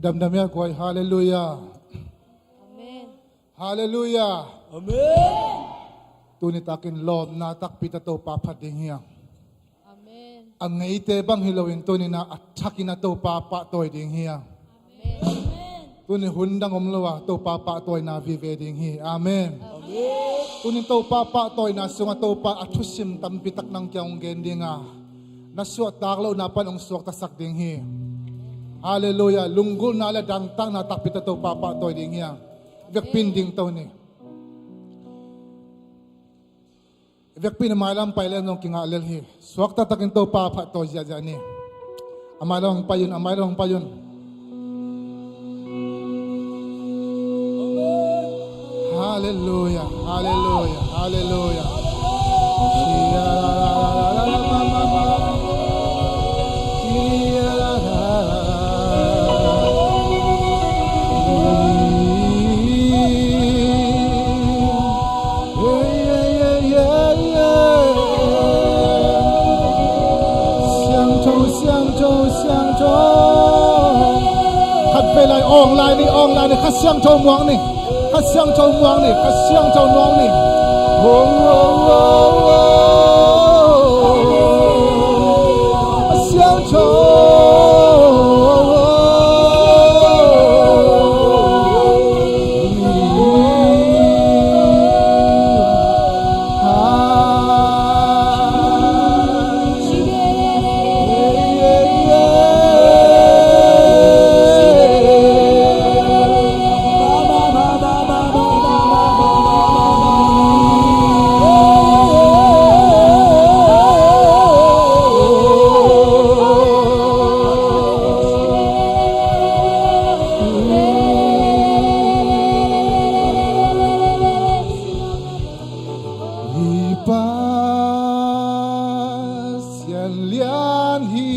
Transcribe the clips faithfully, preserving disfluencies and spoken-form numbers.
Damdam ia guai. Halleluiah. Amen. Halleluiah. Amen. Tuni takin lawmna takpi ta Topa phat ding hi a. Amen. A ngeite bang hi loin tuni-in a thakin a Topa pahtawi ding hi a. Amen. Tuni hun dang om lo a Topa pahtawina vive ding hi. Amen. Amen. Tuni Topa pahtawina sungah Topa a thusim tampi tak nang kiang hong gen ding a, na suahtak lohna pan hong suaktasak ding hi. Halleluiah. Lunggulhna le dangtakna takpi ta Topa pahtawi ding hi a. Vekpi-in dingto ni. Vekpi-in a mailam pai leng zong kingah lel hi. Suakta takin Topa pahtawi ziahziah ni. A mailam hong pai un, a mailam hong pai un. Halleluiah, halleluiah, halleluiah. Siangtho, siangtho, siangtho. Khatvei lai awng lai ni, awng lai ni, Kha Siangtho muang ni. Kha Siangtho muang ni, Kha Siangtho muang ni. Oh, oh, oh, oh. Kha Siangtho. I Pa Sian Lian hi,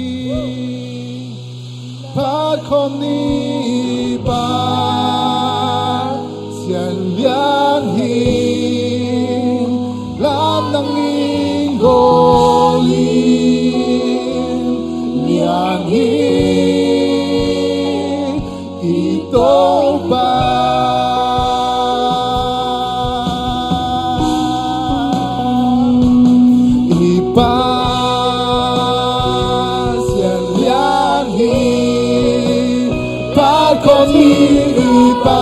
phat khawm ni. I Pa Sian Lian hi, lamdang in kawl in. Lian hi i Topa. I Pa Sian Lian hi, phat khawm ni. I Pa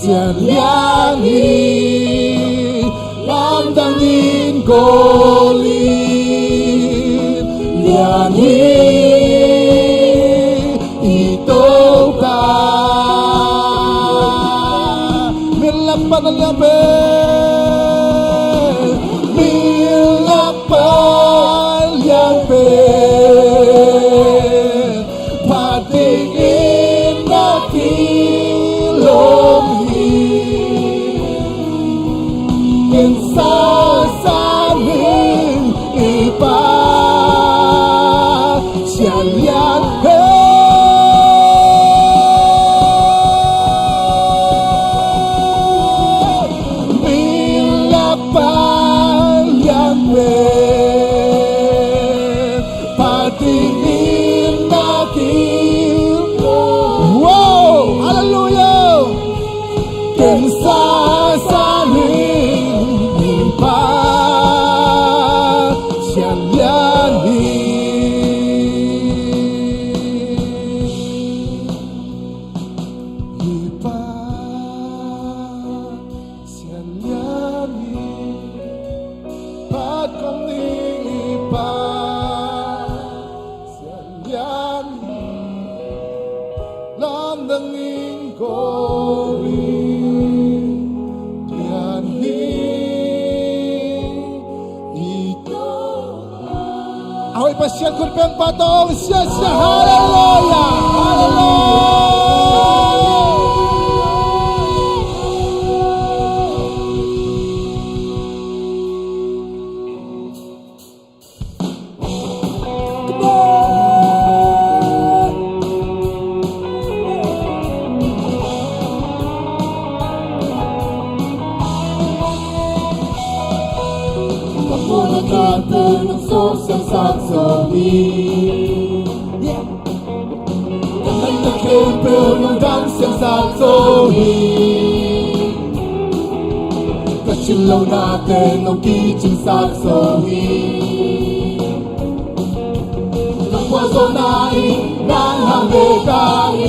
Sian Lian hi, lamdang in kawl in. Lian hi i Topa. Min lak pan a lian pen, min lak pan a lian pen, phat dingin na kilawm hi. Ken sasa ning i Pa Sian Lian hi. Min lak pan a lian pen, phat dingin na kilawm. Wow! Halleluiah! Ken sasa ning i Pa Sian Lian hi. I Pa Sian Lian hi, phat khawm ni. I Pa Sian Lian hi, lamdang in kawl in. Lian hi i Topa. A hoih Pasian khut beng pah tawh, sia, sia, halleluiah, halleluiah. Khempeuh nong damsiangsak zo hi. Ka cin lohnate nong kicingsak zo hi. Ka khuazawhna in nang hang bek ahi.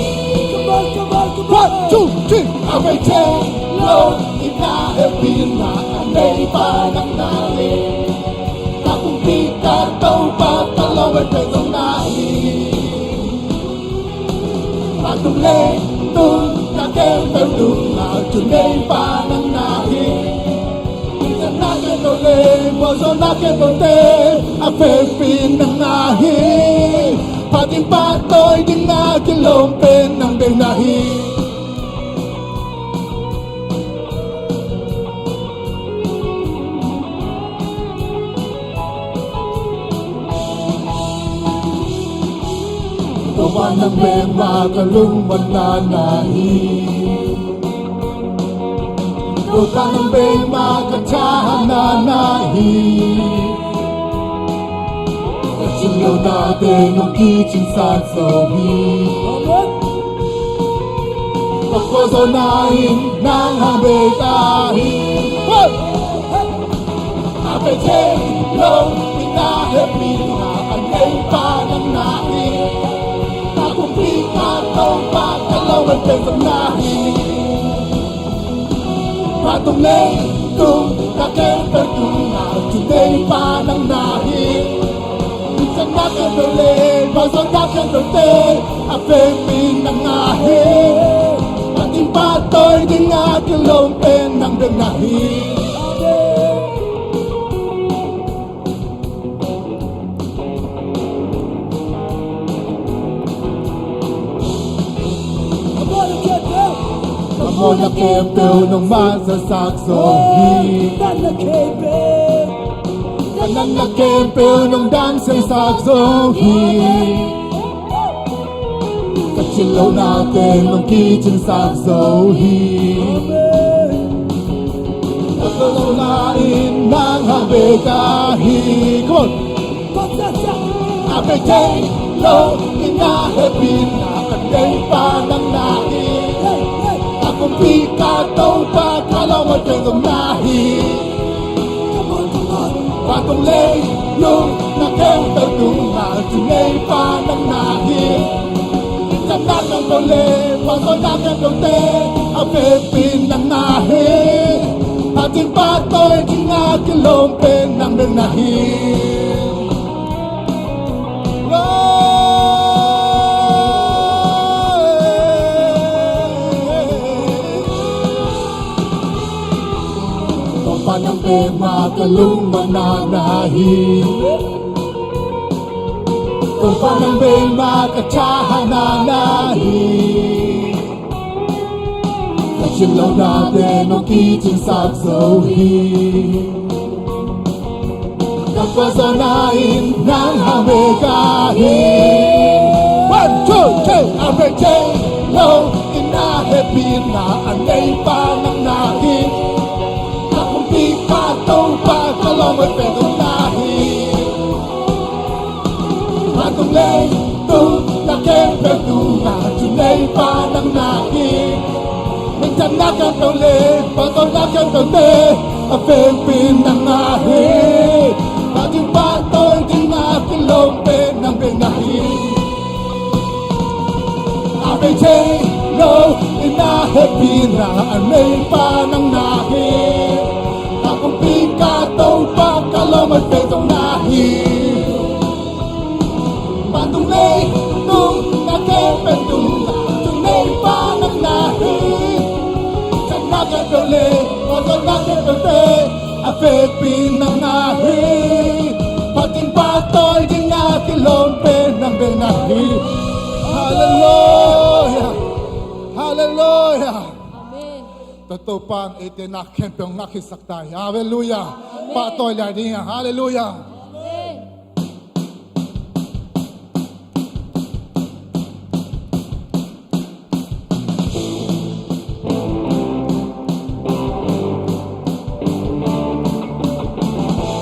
One, two, three. A vei thei lo i na hehpihna a neipa nang na hi. Ka pumpi ka Topa ka lawmman pen zong na hi. Vantung leitung na khempeuh tungah thuneipa nang na hi. Nuntakna khempeuh le mualzawhna khempeuhte a vekpi nang na hi. Phat ding pahtawi ding a kilawm pen nang bek na hi. Topa nang bek mah ka lungmuanna na hi. Topa nang bek mah ka thahatna na hi. Ka cin lohnate nong kicingsak zo hi. Amen. Ka khuazawhna in nang hang bek ahi. Hey! A vei thei lo i na hehpihna a neipa nang na hi. Ka pumpi ka Topa ka lawmman pen zong na hi. Vantung leitung na khempeuh tungah thuneipa nang na hi. Nuntakna khempeuh le mualzawhna khempeuhte a vekpi nang na hi. Phat ding pahtawi ding a kilawm pen nang bek na hi. Ka mawhna khempeuh nong mangthangsak zo hi. Ka natna khempeuh nong damsiangsak zo hi. Ka cin lohnate nong kicingsak zo hi. Ka khuazawhna in nang hang bek ahi. Come on. A vei thei lo i na hehpihna a neipa nang na hi. Ka pumpi ka Topa ka lawmman pen zong na hi. Vantung leitung na khempeuh tungah thuneipa nang na hi. Nuntakna khempeuh le mualzawhna khempeuhte a vekpi nang na hi. Phat ding pahtawi ding a kilawm pen nang bek na hi. Topa nang bek mah ka lungmuanna na hi. Topa nang bek mah ka thahatna na hi. Ka cin lohnate nong kicingsak zo hi. Ka khuazawhna in nang hang bek ahi. One, two, three. A vei thei lo i na hehpihna a neipa nang na hi. Ka pumpi ka Topa ka lawmman pen zong na hi. Vantung leitung na khempeuh tungah thuneipa nang na hi. Nuntakna khempeuh le mualzawhna khempeuhte a vekpi nang na hi. Phat ding pahtawi ding a kilawm pen nang bek na hi. A vei thei lo i na hehpihna a neipa nang na hi. Ka pumpi ka Topa ka lawmman pen zong na hi. Vantung leitung na khempeuh tungah thuneipa nang na hi. Nuntakna khempeuh le mualzawhna khempeuhte a vekpi nang na hi. Phat ding pahtawi ding a kilawm pen nang bek na hi. Halleluiah. Halleluiah. Amen. Tua Topa'n eite na khempeuh ngak khitsak ta hi. Halleluiah. Amen. Pahtawi lai ding hi. Halleluiah. Amen.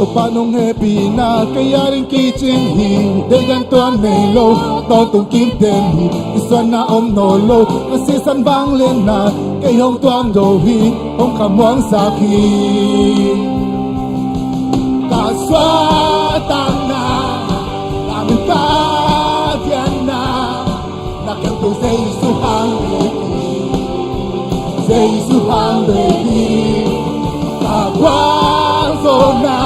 Topa nong hehpihna kei ading kicing hi. Deih lian tuam nei lo, tawntung kim den hi. Kisuanna om nawn lo, na sisan vangliatna kei hong tuam zo hi. Hong khamuangsak hi. Ka suahtakna, ka min ka dianna, na khempeuh Jesu hang bek hi. Jesu hang bek hi. Ka gualzawhna,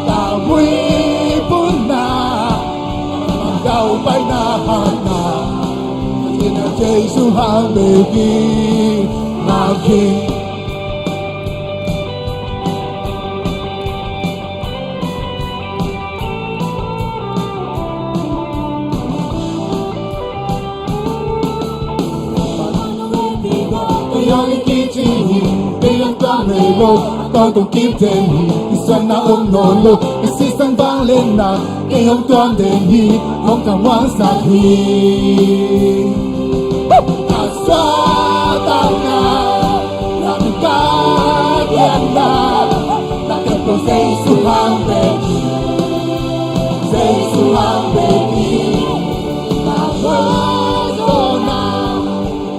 ka muipunna, ka daupaina hatna, Jesu hang bek hi. Ngak hi. Kei ading kicing hi. Deih lian tuam nei lo, tawntung kim den hi. Kisuanna om nawn lo, na sisan vangliatna kei hong tuam den hi. Hong khamuangsak hi. Ka suahtakna, ka min ka dianna, na khempeuh Jesu hang bek hi. Jesu hang bek hi. Ka gualzawhna,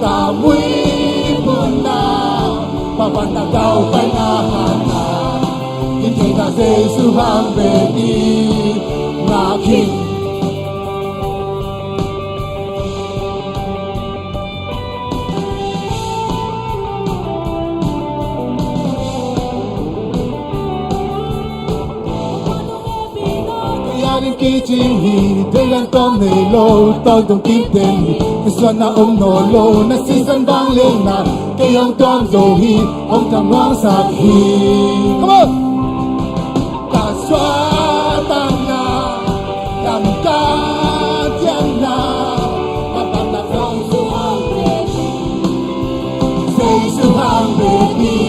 ka muipunna, mapana daupaina hatna, kicing ka Jesu hang bek hi. Ngak hi. Kei ading kicing hi. Deih lian tuam nei lo, tawntung kim den hi. Kisuanna om nawn lo, na sisan vangliatna kei hong tuam zo hi. Hong khamuangsak hi. Come on. Ka suahtakna, ka min ka dianna, ka panna Jesu hang bek hi. Jesu hang bek hi.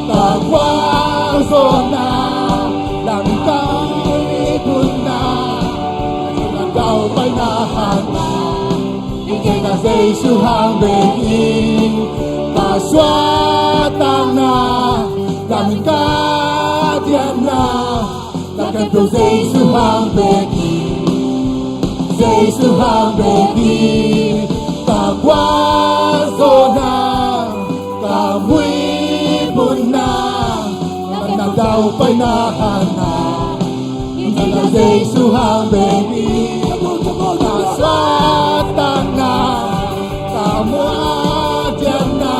Ka gualzawhna, ka min ka muipunna, ka daupaina hatna, kicing ka Jesu hang bek hi. Ka suahtakna, ka min ka dianna, na khempeuh Jesu hang bek hi. Jesu hang bek hi. Ka gualzawhna, ka muipunna, ka daupaina hatna, kicing ka Jesu hang bek hi. Ka suahtakna, ka muanna,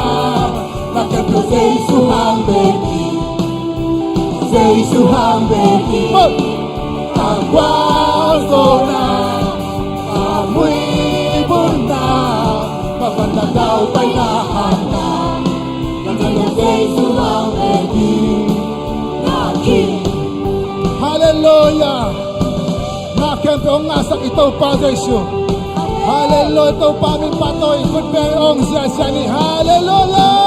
na khempeuh Jesu hang bek hi. Jesu hang bek hi. Ka gualzawhna, ka muipunna, ka panna daupaina hatna, kicing ka Jesu hang bek hi. Ngak hi. Halleluiah. Na khempeuh hong ngahsak i Topa Jesu. Halleluiah. Topa min phat tawh i khut beng hong ziahziah ni. Halleluiah.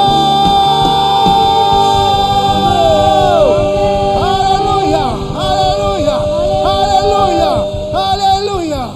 Halleluiah. Halleluiah. Halleluiah. Halleluiah.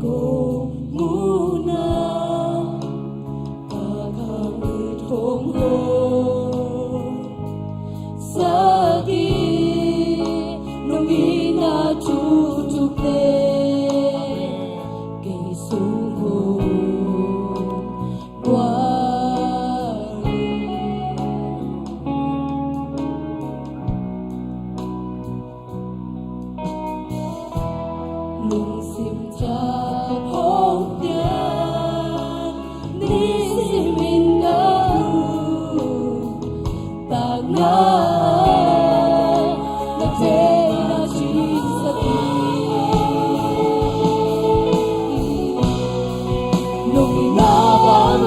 Kong mu na, ka khang it hong hawm sak hi. Nong itna thuthutte kei sung hong guan hi. Lungsim tha hong pian, nisimin ka lungtakna na theihna cingsak hi. Nong itna bang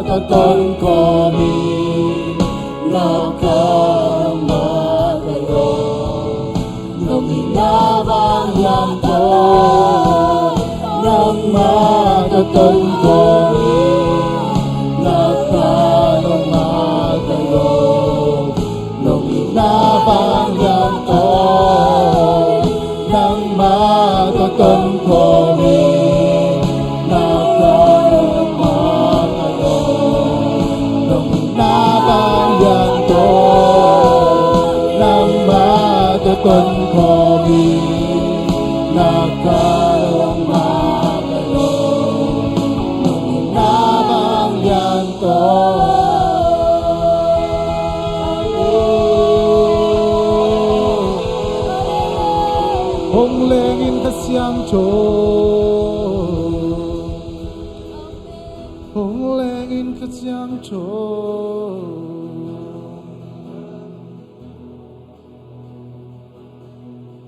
Ka ton khawm hi, na ka mah ka lo. Nong itna bang lian tawh, nangmah ka ton khawm hi, na ka nongmah ka lo. Nong itna bang lian tawh, nangmah ka ton khawm hi, na ka nongmah ka lo. Nong itna bang lian tawh, nangmah ka ton khawm hi, na ka nongmah ka lo. Nong itna bang lian tawh. Hong leng in Kha Siangtho, hong leng in Kha Siangtho.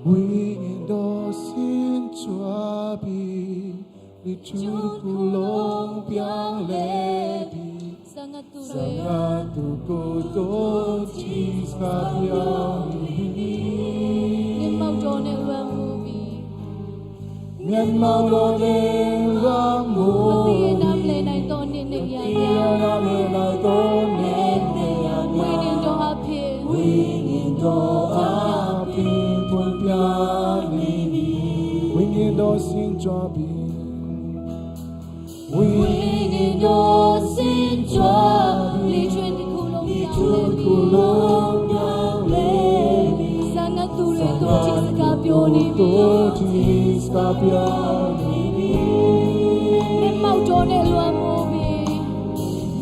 Wing in daw sin cuap hi, ni thun kulong piang le bi. Sangatu le. Sangatu ko to ti sa piang ni. Myanmar daw ne luang mu bi. Myanmar daw ne luang mu. Pati nam le nai to ne ne ya ya. Pati nam le nai to ne ne ya ya. Wing in daw a phi. Wing in daw a phi pun piang ni. Wing in daw sin cuap hi. Wing in daw sin cuap hi. Ni thun kulong piang le bi. Sangatu le to ti sa piang ni bi. To ti sa piang ni bi. Myanmar daw ne luang mu bi.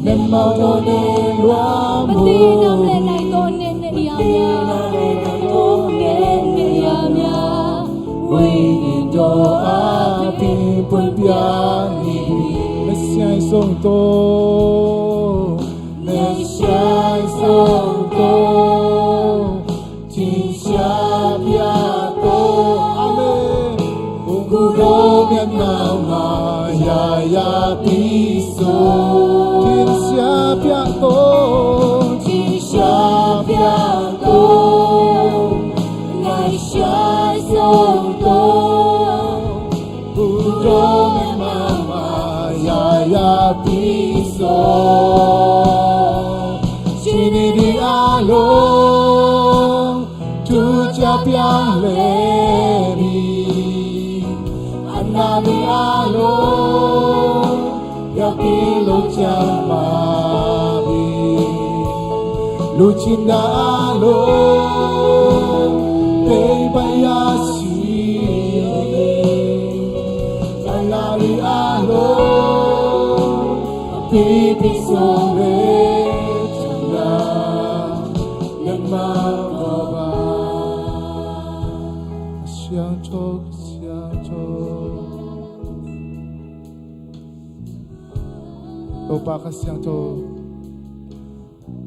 Myanmar daw ne luang mu. Pati nam le nai to ne ne ya ya. Pati nam le nai to ne ne ya ya. Wing in daw a phi pun piang ni. Messiah song to. Messiah song to. Tin sia pia to. Amen. Kung ku do mian mau ma ya ya pi so. Tin sia pia to. Tin sia pia to. Nai sia song to. Kung ku do mian mau ma ya ya pi so. Sini di a lo. Tu cia piang le mi. Ana di a lo. Ya pi lo cia ma mi. Lu cin da a lo. Pei pa ya si. Ana di a lo. Pi pi so le. Cin da. Ngan ma ko ba. Siangtho, siangtho. Topa Kha Siangtho.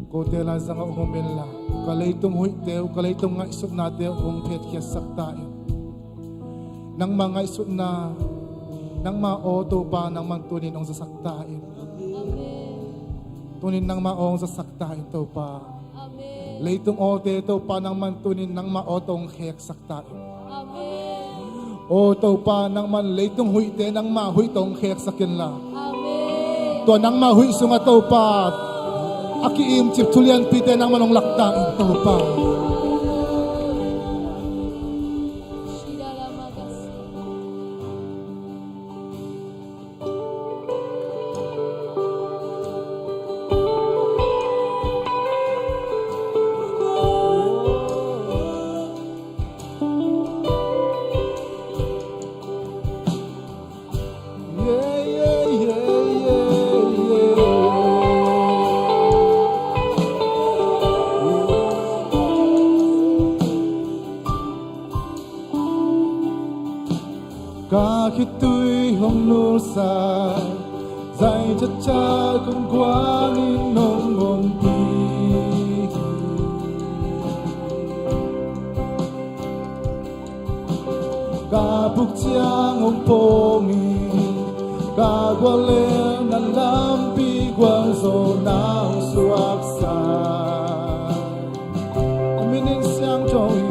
Kote la zang a um in la. Ka leitung huihte uh, ka leitung ngaihsutnate uh hong phetkhiatsak ta in. Nangma ngaihsutna, nangma aw Topa, nangman tunin hong zasak ta in. Amen. Tunin nangma aw hong zasak ta in Topa. Amen. Leitung awte Topa nangman tunin nangma aw tawh hong kheksak ta in. Amen. Aw Topa nangman leitung huihte nangma huih tawh hong kheksak inla. Amen. Tua nangma huih sungah Topa a ki-imcip thulianpite nangman hong lak ta in Topa. Ka khitui hong nusia, zai caca kong guangin nong ompih. Ka puk ciang hong pawngin, Ka guallelhna lampi gualzawhna hong suaksa. Na min in siangtho hi.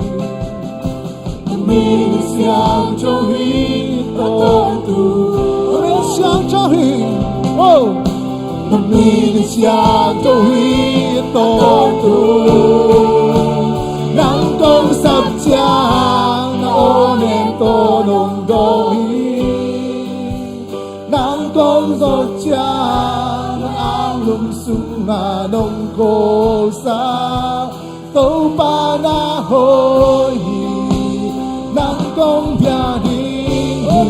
Na min in siangtho hi, a tawptu. Na min in siangtho hi. Oh. Na min in siangtho hi, a tawptu. Nang kong sap ciang na aw nem tawh nong dawng hi. Nang kong zawh ciang na anglum sungah nong kawlsa. Topa na hoih hi, nang kong bia ding hi.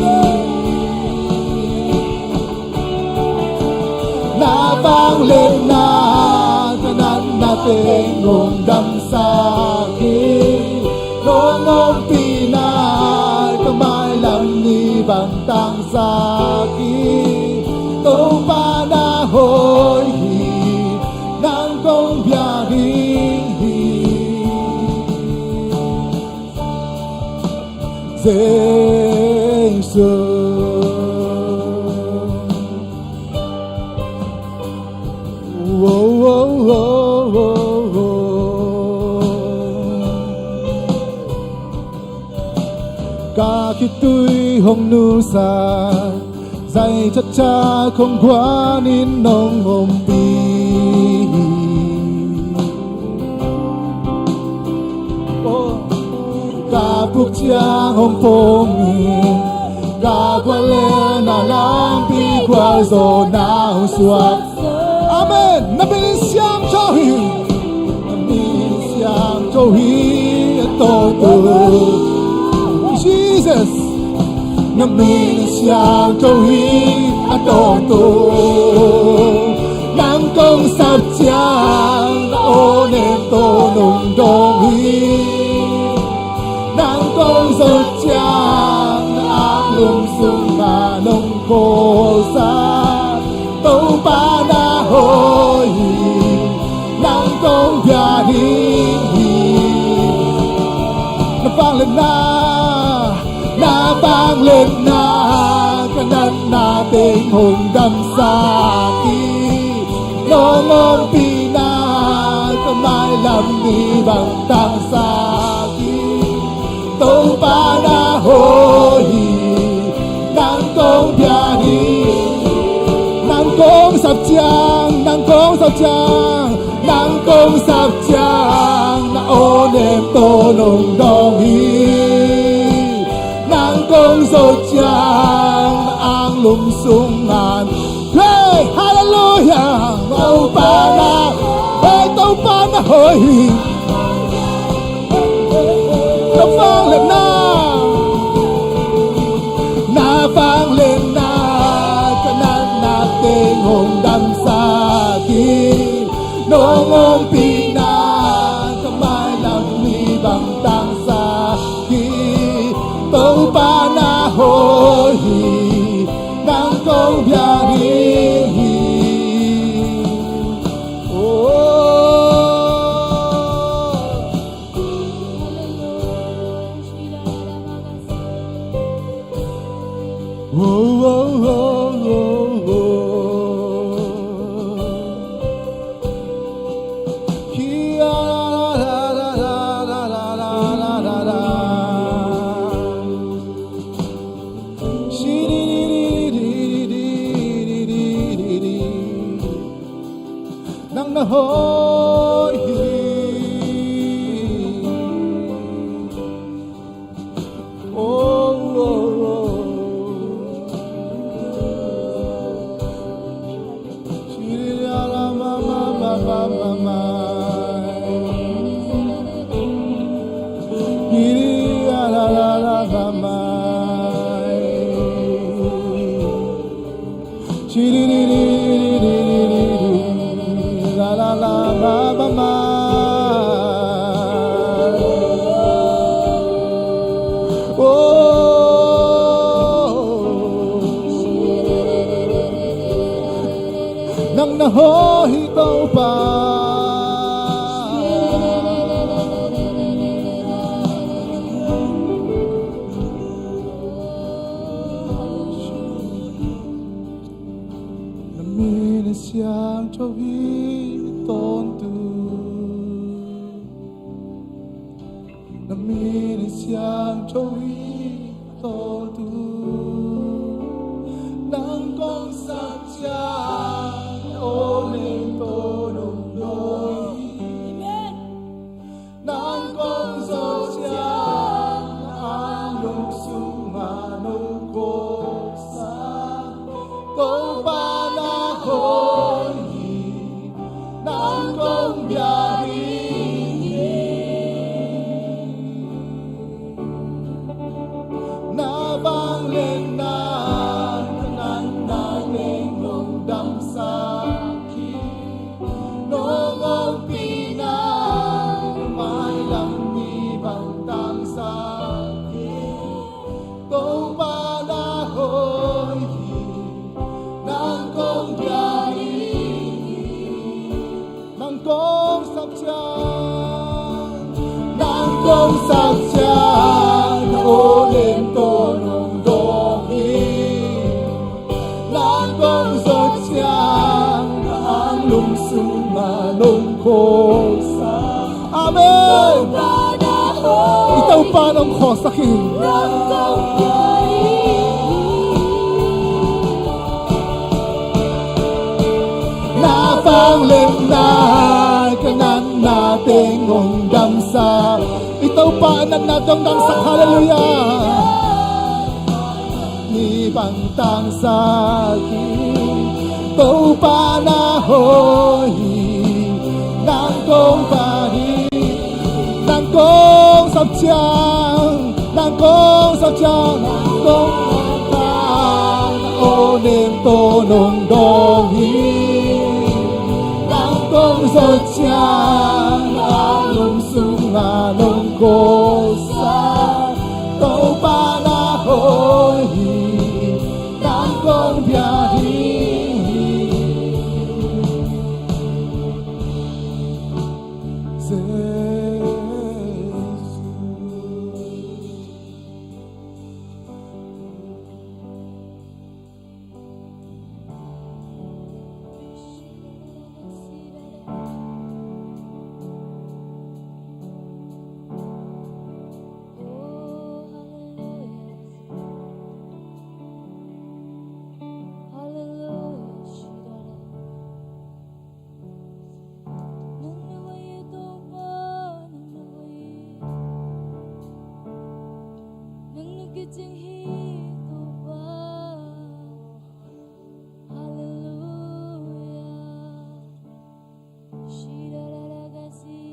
Na vangliatna ka natna teng hong damsak hi. Nong ompihna ka mailam ni bang tangsak hi. Topa na hoih hi, nang kong bia ding hi. Jesu. Wow, wow, wow, wow, wow. Ka khitui hong nusia, zai thakthak hong guan in nong ompih hi. Ka puk ciang hong pom in, ka guallelhna lampi gualzawhna hong suak. Amen. Na min in siangtho hi. Na min in siangtho hi, a tawptu. Jesus. Na min in siangtho hi, a tawptu. Nang kong sap ciang na aw nem tawh nong dawng hi. Nang kong zawh ciang na anglum sungah nong kawlsa. Topa na hoih hi, nang kong bia ding hi. Na vangliatna, na vangliatna ka natna teng hong damsak hi. Nong ompihna ka mailam ni bang tangsak hi. Topa na hoih hi, nang kong bia ding hi. Nang kong sap ciang, nang kong sap ciang, nang kong sap ciang na aw nem tawh nong dawng hi. Nang kong zawh ciang na anglum sungah. Hey, hallelujah. Topa na, hey, Topa na hoih hi. Na vangliatna, na vangliatna ka natna teng hong damsak hi. Nong ompihna ka mailam ni bang tangsak hi. Topa na hoih hi, nang kong bia ding hi. Oh. Nang na hoih hi. Oh, oh, oh. La, la, la, ba, ba, ba. Oh. Nang na hoih hi Topa. Tho hi tawntung, na min siangtho hi tawntung, nang kong sak ciang aw lem tawntung. Amen. Nang kong zawh ciang a lungsim ah nong kawksak, Topa na hoih hi, nang kong bia ding hi. Na vangliatna, na natna teng nong damsak hi. Nong ompihna mailam ni bang tangsak hi. Topa na hoih hi, nang kong bia ding hi. Nang kong sak ciang, nang kong sak ciang na aw lem tawntung dong hi. Nang kong zawh ciang a lungsim ah nong kawksak. Amen. I Topa nong kawksak hi. Na vangliatna, ka natna teng nong damsak. I Topa natna teng damsak. Halleluiah. Ni bang tangsak hi. Topa na hoih hi, nang kong bia ding hi. Nang kong sak ciang, nang kong sak ciang, nang kong sak ciang a aw lem tawntung dong hi. Nang kong zawh ciang a lungsim ah nong kawksak, Topa na hoih hi, nang kong bia ding hi. Jesu. Nang na hoih hi Topa, nang na hoih hi. Nang na kicing hi Topa. Halleluiah. Shidadadagasi.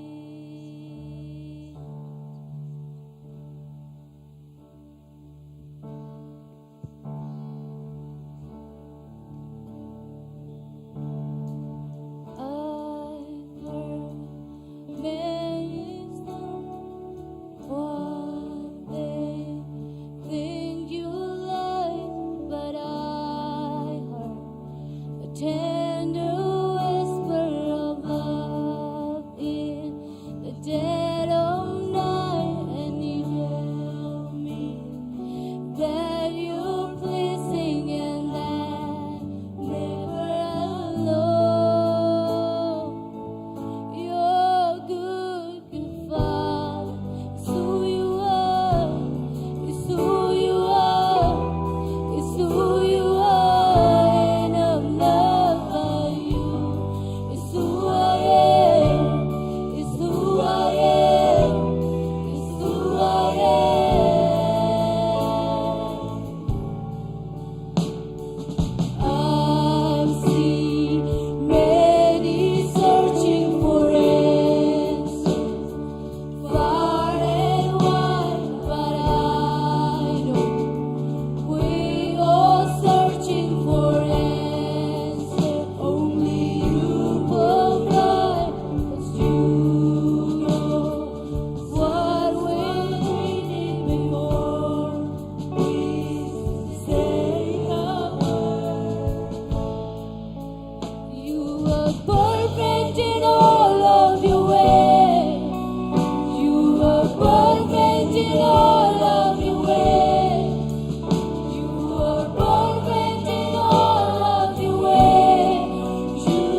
I've heard many storms, what they think you like, but I heard a tender whisper of love in the dead of night, and you tell me that you're pleasing and that never alone. You're good, good Father. It's who you are. It's who you are. It's who you are. And I'm loved by you. It's who I am. It's who I am. It's who I am. I've seen many searching for answers far and wide, but I know we're all searching for answers. Only you provide, 'cause you know what we need before we say a word. You are perfect in all of your ways. You are perfect in all of your ways. You are perfect in all of your ways. You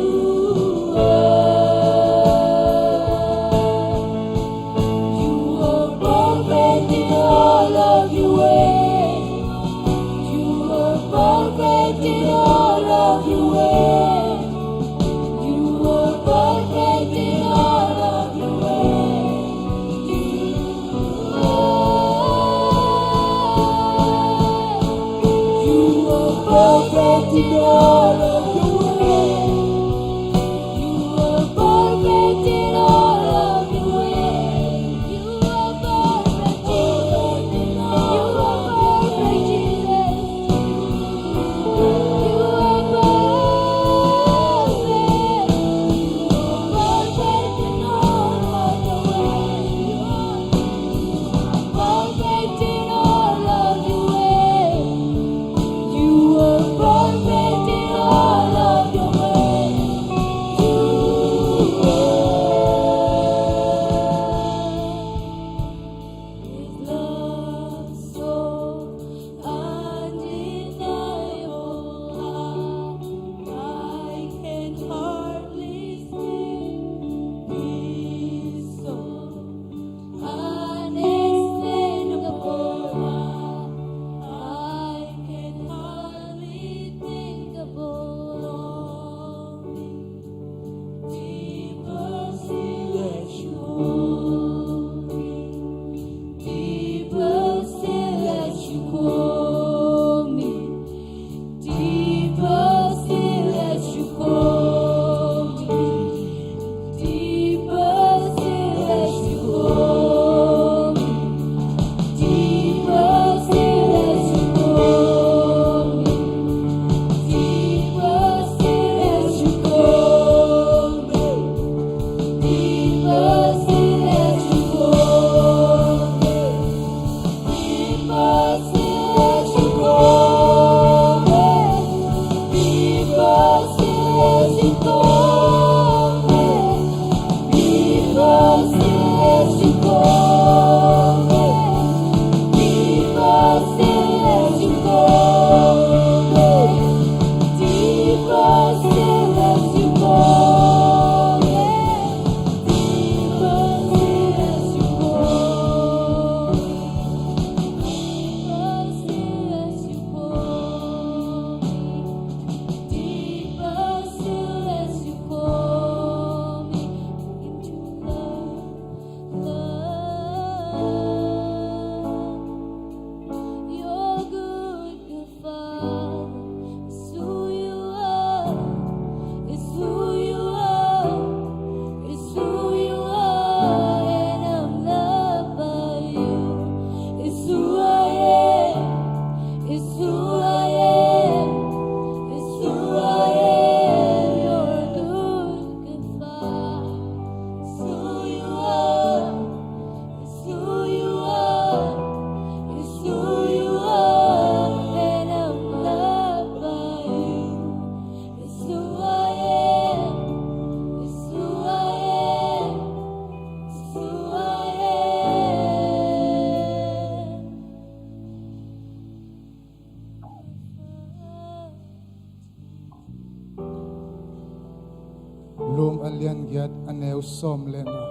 Rom a lian giat a neu sawm le nga.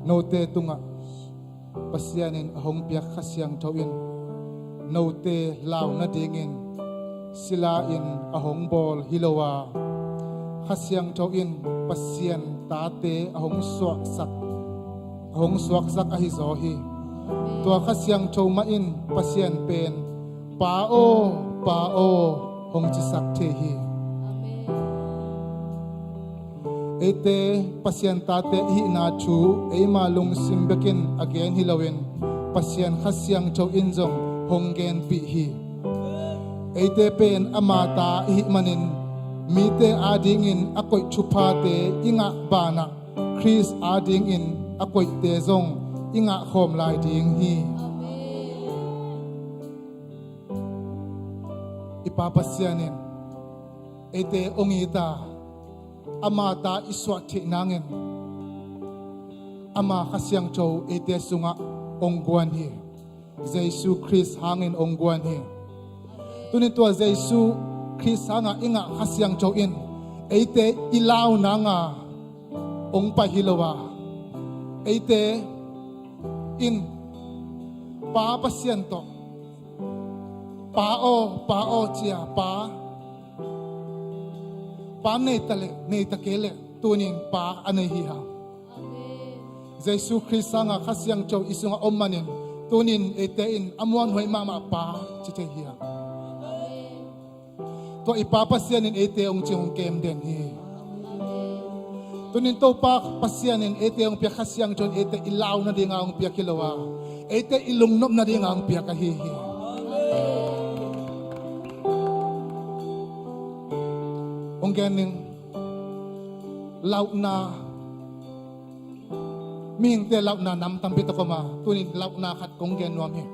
Note tungah Pasian in a hong piak Kha Siangtho in note lau nadingin sila in a hong bawl hi lo a, Kha Siangtho in Pasian tate a hong suaksak, a hong suaksak ahi zaw hi. Tua Kha Siangtho mah in Pasian pen, "Pa aw, Pa aw," hong cisak thei hi. Eite Pasian tate i hihna thu eima lungsim bekin a gen hi loin, Pasian Kha Siangtho in zong hong genpih hi. Eite pen ama ta i hih manin, mite adingin a koih thuphate i ngah banah, Khrist adingin a koihte zong i ngah khawm lai ding hi. I Pa Pasian in eite hong it a, ama ta i suah theih nangin, ama Kha Siangtho eite sungah hong guan hi. Jesu Khrist hangin hong guan hi. Tunin tua Jesu Khrist hanga i ngah Kha Siangtho in eite i lau nanga hong pai hi lo a, eite in Pa Pasian tawh, "Pa aw, Pa aw," cia, Pa, Pa nei ta leh, nei ta kei leh, tunin Pa a nei hi hang. Jesu Khrist hanga Kha Siangtho i sungah om manin, tunin eite in a muanhuai mahmah Pa ci thei hi hang. Tua i Pa Pasian in eite hong cing hong kem den hi. Tunin Topa Pasian in eite hong piak Kha Siangtho in eite i lau nadinga hong piak hi lo a, eite i lungnop nadinga hong piak ahi hi. Hong gen ning, lauhna, mihingte lauhna nam tampi tak om a, tunin lauhna khat kong gen nuam hi.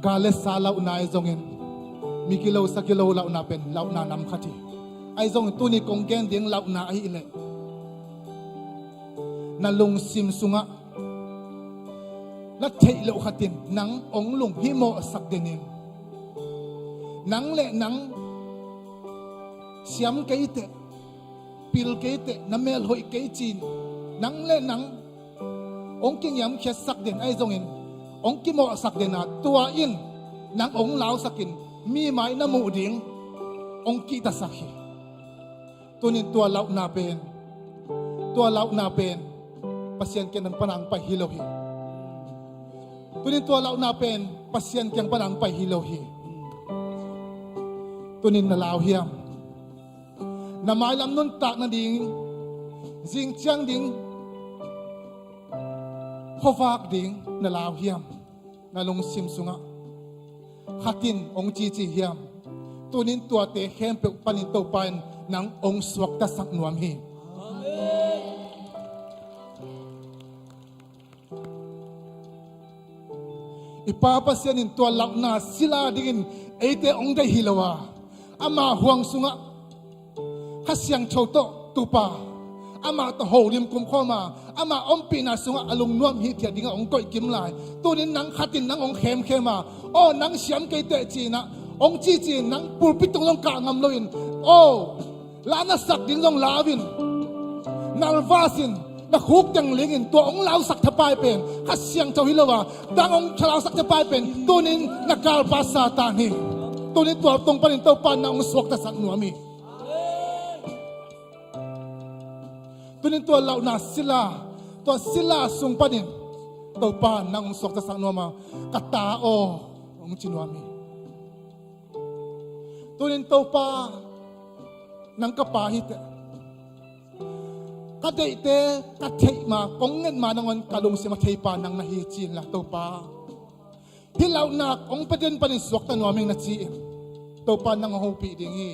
Gal le sa lauhna ahi zongin, mi kilo sa kilo lauhna pen lauhna nam khat hi. Ahi zongin tuni kong gen ding lauhna ahih leh, na lungsim sungah na theih loh khat in nang hong lunghimawhsak den in, nang le nang siam kei teh, pil kei teh, na mel hoih kei ci-in nang le nang hong kingiamkhiatsak den ahi zongin, hong kimawhsak den a, tua in nang hong lausak in, mi mai na muh ding hong kihtasak hi. Tunin tua lauhna pen, tua lauhna pen Pasian kiang pan hong pai hi lo hi. Tunin tua lauhna pen Pasian kiang pan hong pai hi lo hi. Tunin na lau hiam? Na mailam nuntak nading, zing ciang ding, khuavak ding na lau hiam? Na lungsim sungah khat in hong cici hiam? Tunin tuate khempeuh panin Topa in nang hong suaktasak nuam hi. I Pa Pasian in tua lauhna sila dingin eite hong deih hi lo a, ama huang sungah Kha Siangtho tawh tupa, amah tawh holim kumkhawm a, ama ompihna sungah a lungnuam hithiat dingah hong koih kim lai. Tunin nang khat in nang hong khemkhem a, "Aw, nang siam kei teh," ci-in ah hong cici in, nang pulpit tung zong kah ngam loin, "Aw, la na sak ding zong lau in, nalvas in, na khuk teng ling in," tua hong lausak thapai pen Kha Siangtho hi lo a, dang hong lausak thapai pen tunin na galpa Satan hi. Tunin tua tung panin Topa in nang hong suaktasak nuam hi. Tunin tua lauhna sila, tua sila sung panin Topa in nang hong suaktasak nuam a, "Ka ta aw," hong ci nuam hi. Tunin Topa, "Nang ka Pa hi teh, ka deihte ka theih ma, kong nget ma nangawn ka lungsim a theipa nang na hi," ci inla, "Topa, hih lauhna hong pia den panin suakta nuam ing," na ci in, Topa in nang hong hopih ding hi.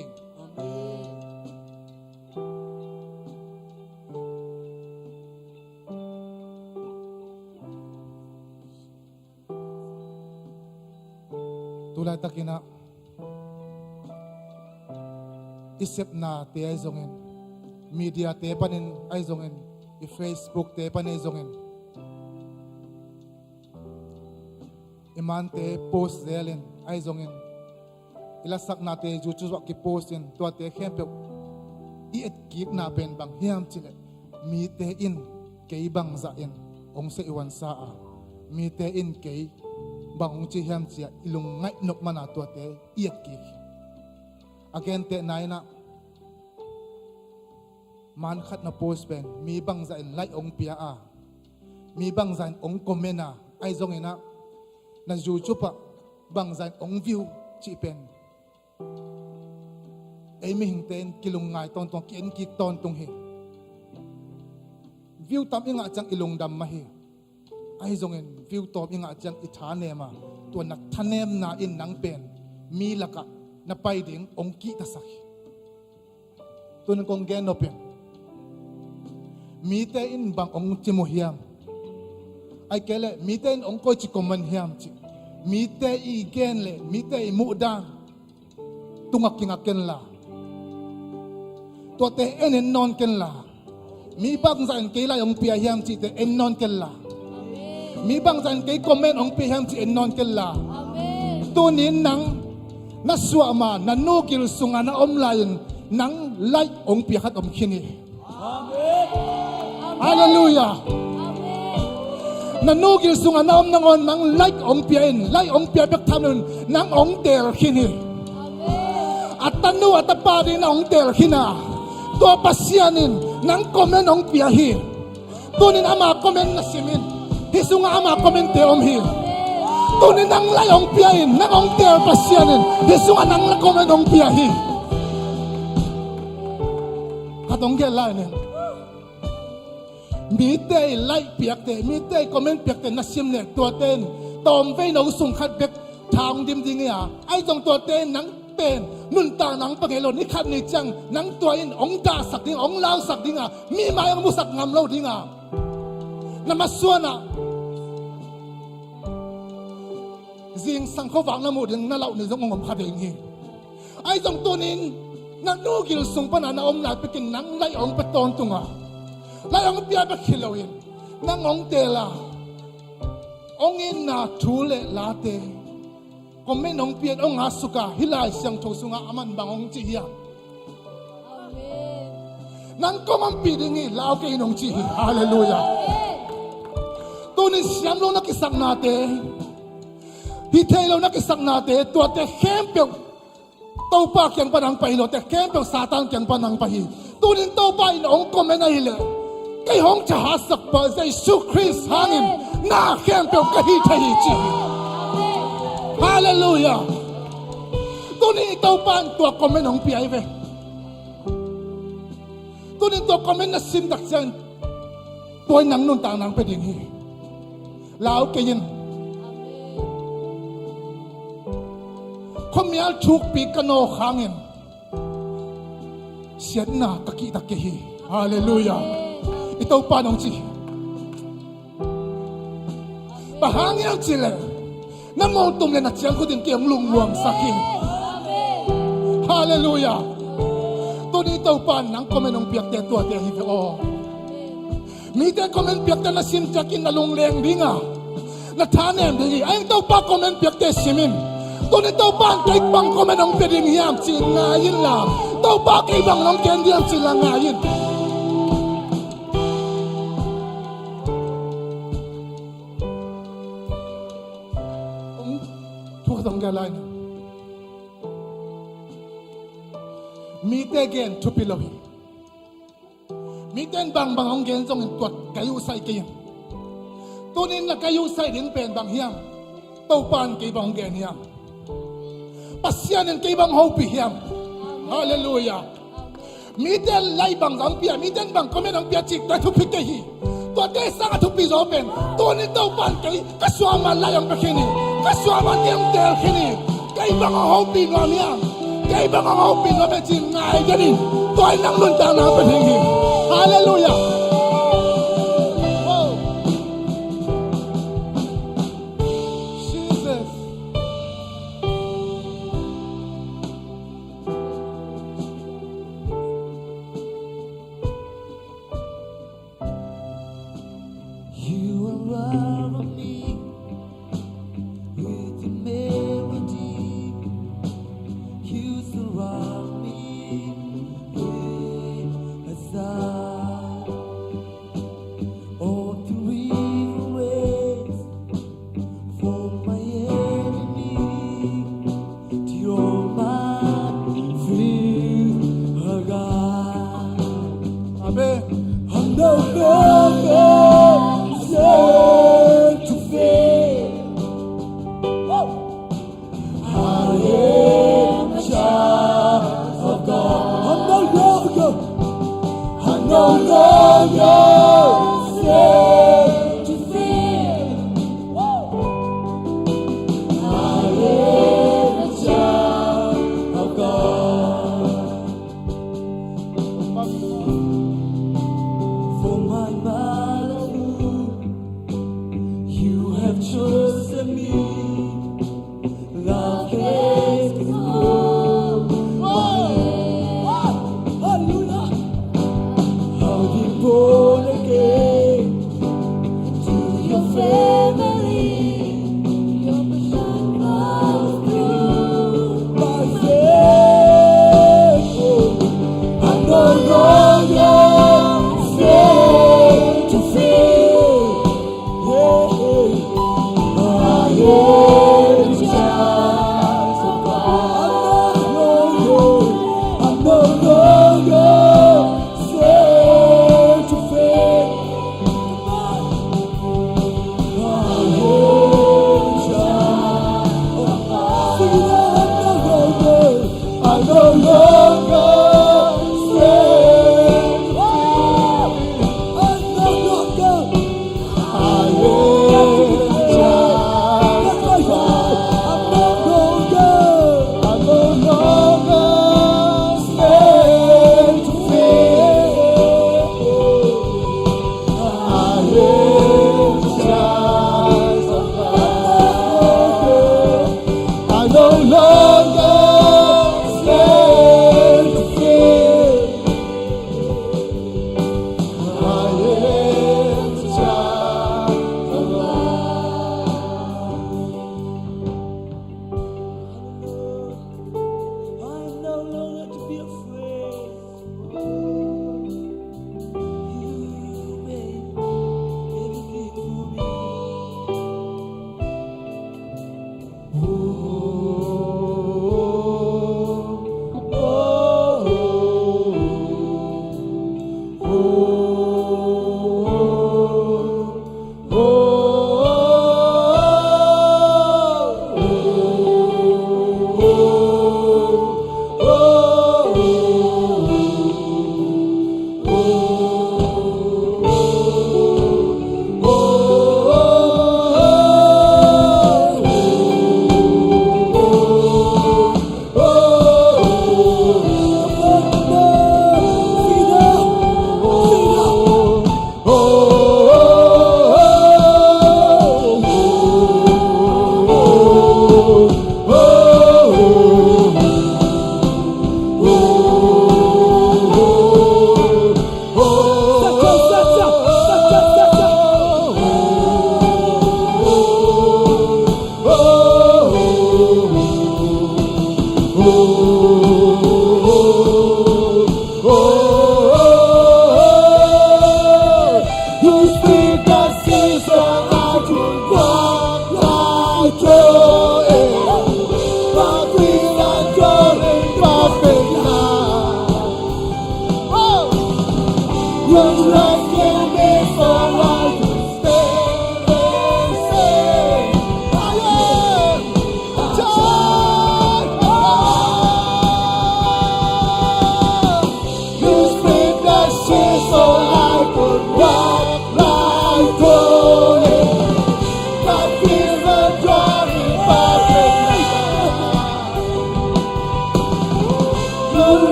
Tulaitakin ah i sepnate ahi zongin, mediate panin ahi zongin, i Facebookte panin ahi zongin, i mante post zelin ahi zongin, i lasaknate YouTube ah kipost in, tuate khempeuh i etkikna pen bang hiam cih leh, mite in kei bangzah in hong seihhuansa a, mite in kei bang hong ci hiam ci-a i lungngaih nop man a tuate i etkik hi. A gentehna in ah, man khat na post pen mi bangzah in like hong pia a, mi bangzah in hong comment a, ahi zongin ah na YouTube ah bangzah in hong view cih pen ei mihingte in kilungngai tawntung, ki-enkik tawntung hi. View tam i ngah ciang i lungdam mah hi. Ahi zongin view tawm i ngah ciang i thanem a, tua na thanemna in nang pen mi lakah na pai ding hong kihtasak hi. Tun kong gen nop in, mite in bang hong cim uh hiam, ahih kei leh mite in hong koici comment hiam cih, mite i gen leh mite i muhdan tungah kingak kenla, tuate en en nawn kenla, mi bangzah in kei like hong pia hiam cihte en nawn kenla, mi bangzah in kei comment hong pia hiam cih en nawn kenla. Tunin nang na suahma na nu gil sungah na om lai-in nang like hong pia khat om khin hi. Halleluiah. Na nu gil sungah na om nangawn nang like hong pia in, like hong pia bek tham loin nang hong teel khin hi. A tanu a tapa ding na hong teel khin a, tua Pasian in nang comment hong pia hi. Tunin ama comment na sim in, hih sungah ama comment te om hi. Tunin nang like hong pia in, nang hong teel Pasian in hih sungah nang comment hong pia hi. Khat hong gen lai nen. Mite i like piakte, mite i comment piakte na sim leh tuate in tawmvei no sung khat bek tha hong dim ding hi a, ahi zong tuate in nang pen nuntakna hong pia ngei lo, ni khat ni ciang nang tua in hong dahsak ding, hong lausak ding a, mi mai hong musak ngam lo ding a, na masuan ah zingsang khuavak na muh ding na lauh ni zong hong om kha ding hi. Ahi zong tunin na nu gil sung pan a na om lai pekin nang like hong pia tawntung a, like hong pia bek hi loin nang hong teel a, hong itna thu le late comment hong pia in hong ngasuk a, hih Lai Siangtho sungah aman bang hong ci hiam? Nang kong ompih ding hi, lau kei in hong ci hi. Halleluiah. Tunin siam lo na kisaknate, hi thei lo na kisaknate, tuate khempeuh Topa kiang pan hong pai hi lo, tua khempeuh Satan kiang pan hong pai hi. Tunin Topa in hong comment ahih leh, kei hong thahatsak pa Jesu Khrist hangin na khempeuh ka hih thei hi ci hi. Halleluiah. Tunin i Topa in tua comment hong pia hi ve. Tunin tua comment na sim tak ciang tua in nang nuntakna hong pia ding hi. Lau kei in. Khuamial thukpi ka nawk hangin siatna ka kihtak kei hi. Halleluiah. I Topa in hong ci hi. Bang hang hiam cih leh na mawngtum le na ciangkhut in kei hong lungmuangsak hi. Halleluiah. Tuni Topa in nang comment hong piakte tuate hi ve aw. Mite comment piakte na sim ciangin na lungleng ding a, na thanem ding hi. Ahi hang Topa comment piakte sim in. Tuni Topa in kei bang comment hong pia ding hiam cih ngai inla, Topa kei bang hong gen ding hiam cih la ngai in. Hong thu khat hong gen lai ni. Mite gen thupi lo hi. Mite in bangbang hong gen zongin tua kai uh sai kei in. Tunin na kai uh sai ding pen bang hiam? Topa in kei bang hong gen hiam? Pasian in kei bang hopih hiam? Halleluiah. Mite in like bangzah hong pia, mite in bang comment hong pia cih tua thupi kei hi. Tuate sang a thupi zaw pen tunin Topa in kei ka suahma like hong pia khin hi. Ka suahma hong teel khin hi. Kei bang hong hopih nuam hiam? Kei bang hong hopih nuam hiam cih ngai den in. Tua in nang nuntakna hong pia ding hi. Halleluiah. Oh. Jesus. You are loving me with a melody.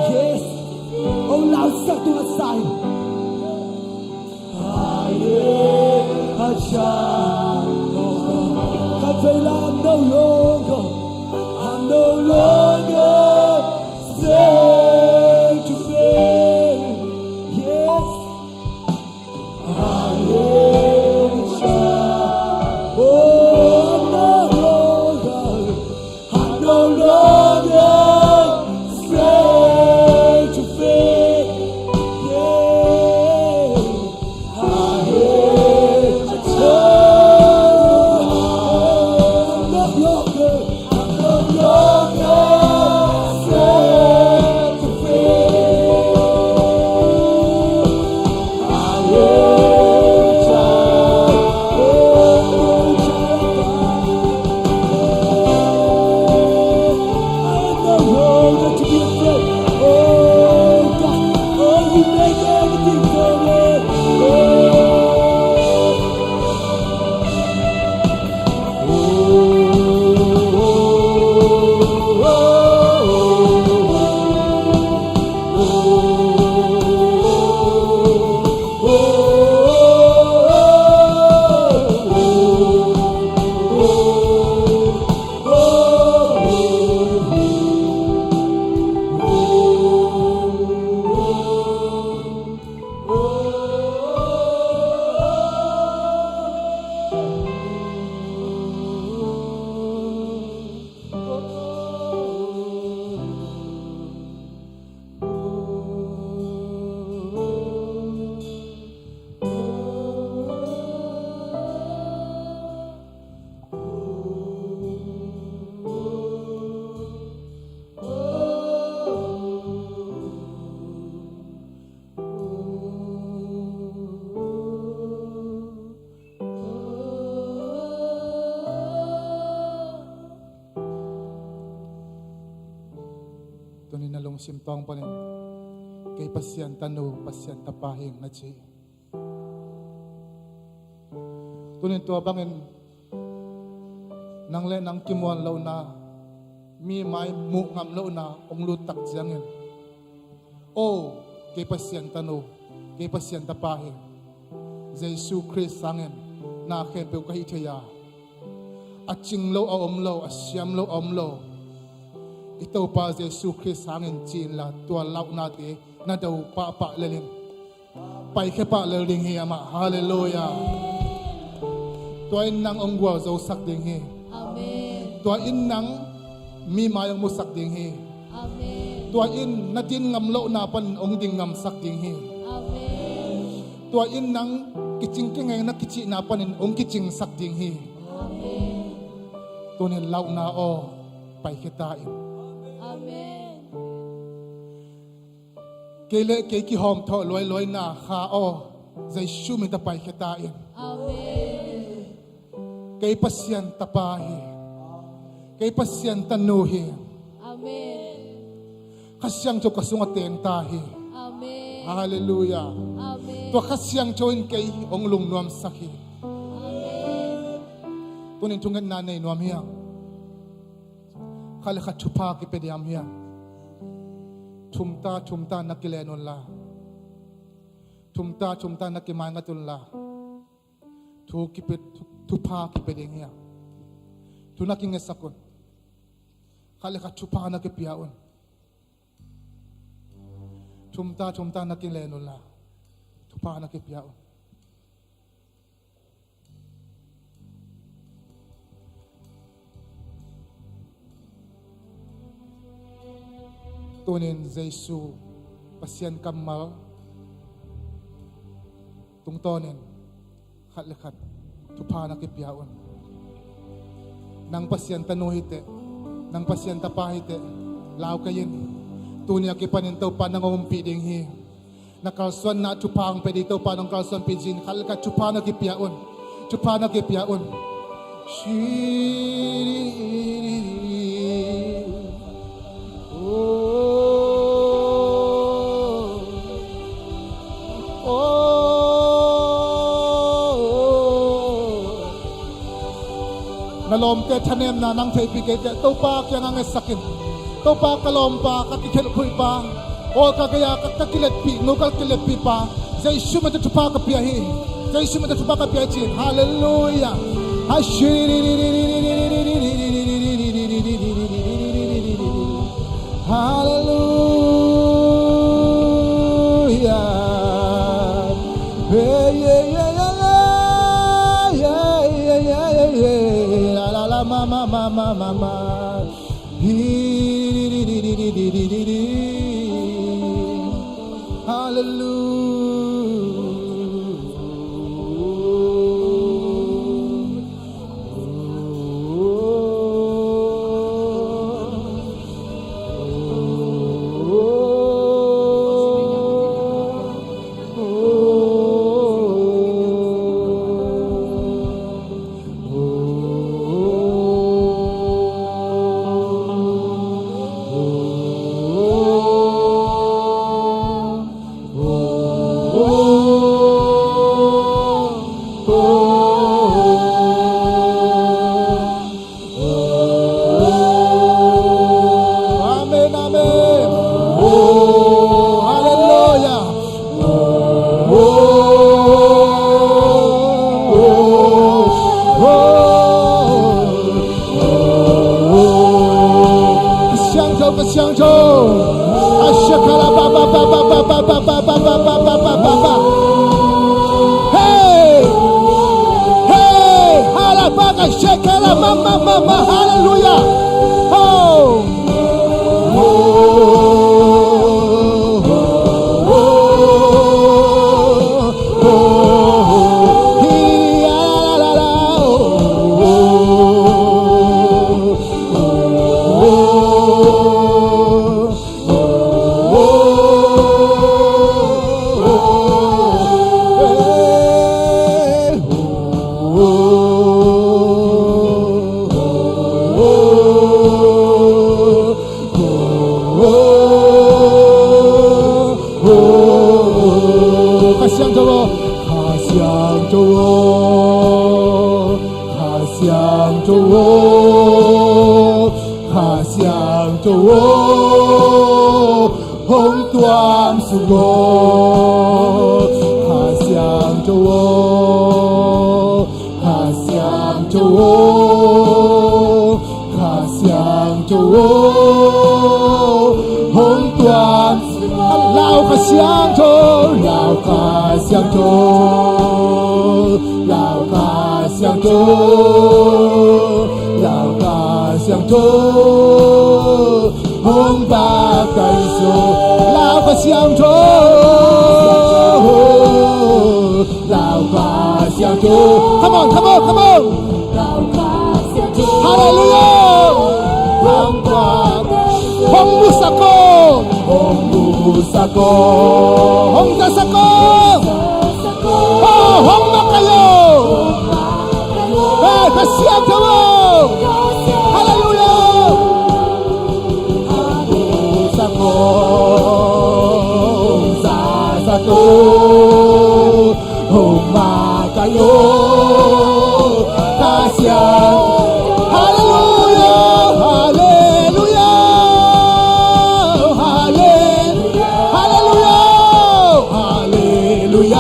Yes. Oh, loud, start to a sign. Yes. Tuni-in na lungsim tawng panin, "Kei Pasian tanu, Pasian tapa hi ing," na ci. Tuni-in tua bangin nang le nang kimuan lohna, mi mai muh ngam lohna hong lut tak ciangin, "O, kei Pasian tanu, kei Pasian tapa hi. Jesu Khrist sangin na khempeuh ka hih thei a, a cing lo a om lo, a siam lo a om lo, i Topa Jesu Khrist sangin," ci inla, tua launate na do pahpah lel in, paikhia pah lel ding hi amah. Halleluiah. Tua in nang hong gualzosak ding hi. Amen. Tua in nang mi mai hong musak ding hi. Amen. Tua in na din ngam lohna panin hong din ngamsak ding hi. Amen. Tua in nang kicing kingeng na kicihna panin hong kicingsak ding hi. Amen. Tuni-in launa aw, paikhia ta in. Amen. Kei le kei kihawmthawh luailuaina Kha aw, Jesu min tawh paikhia ta in. Amen. Kei Pasian tapa hi. Kei Pasian tanu hi. Amen. Kha Siangtho ka sungah teng ta hi. Amen. Halleluiah. Amen. Tua Kha Siangtho in kei hong lungnuamsak hi. Amen. Tuni-in thungetna nei nuam hiam? Khat le khat thupha kipia diam hiam? Thumta, thumta na kilen unla, Thumta thumta na kimaingat un la, thu kipia, thu, thupha kipia ding hi a. Thu na kingetsak un. Khat le khat thupha na kipia un. Thumta thumta na kilen un la, thupha na kipia un. Tunin Jesu Pasian kammal tungtawnin khat le khat thupha na kipia un. Nang Pasian tanu hi teh, nang Pasian tapa hi teh, lau kei in. Tuni a kipanin Topa nang hong umpih ding hi. Na kalsuanna thupha hong pia ding Topa nong kalsuanpih zin, khat le khat thupha na kipia un. Thupha na kipia un. Na lawmte thanemna nang theihpih kei teh, Topa kiangah ngetsak in. Topa ka lawmpa, ka kikhelh khuipa, aw ka gei-a ka, ka kiletpih nu, ka kiletpih pa, Jesu min tawh thupha ka pia hi. Jesu min tawh thupha ka pia hi ci. Halleluiah. Halleluiah. Hey, yeah, yeah, yeah, yeah. La, la, la, ma, ma, ma. Hallelujah. Amen, amen. Oh, hallelujah. Oh, oh, oh, oh. Ka Siangtho, Ka Siangtho. Ashakala ba, ba, ba. Hey! Hey! Halabaka shekala ma, ma, ma, ma. Hallelujah. Oh. Ka Siangtho aw, Ka Siangtho aw, Ka Siangtho aw, Ka Siangtho aw, hong tuam suk aw. Ka Siangtho aw, Ka Siangtho aw, Ka Siangtho aw, hong tuam. Lau Ka Siangtho, lau Ka Siangtho, lau Ka Siangtho, lau Ka Siangtho, hong baptize aw. Lau Ka Siangtho, lau Ka Siangtho. Come on, come on, come on. Hallelujah. Hong musak aw, hong musak aw, hong zasak aw. Oh, hong makaih aw. Hey, Ka Siangtho aw. Hallelujah. Hong musak aw, hong zasak aw, hong makaih aw, Ka Siang. Hallelujah, hallelujah, hallelujah, hallelujah, hallelujah.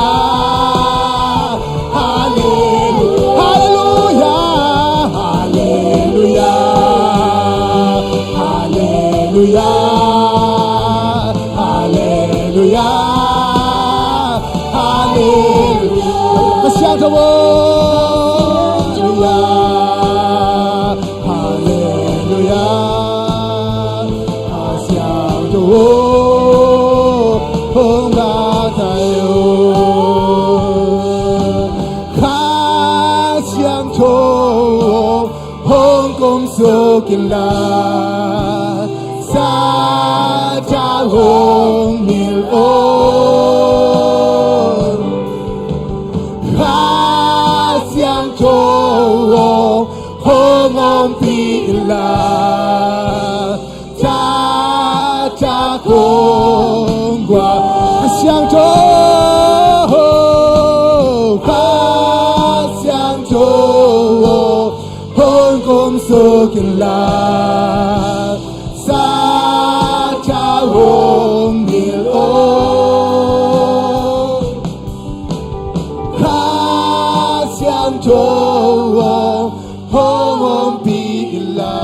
Halleluia, halleluia, 可想求我， hong kumsuk inla, Satan hong mil aw. 可想求我，hong ompih inla, Satan hong guan. 可想求我，可想求我，hong kumsuk inla, Satan hong mil aw. 可想求我，hong ompih inla,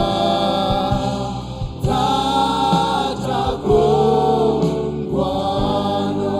Satan hong guan aw.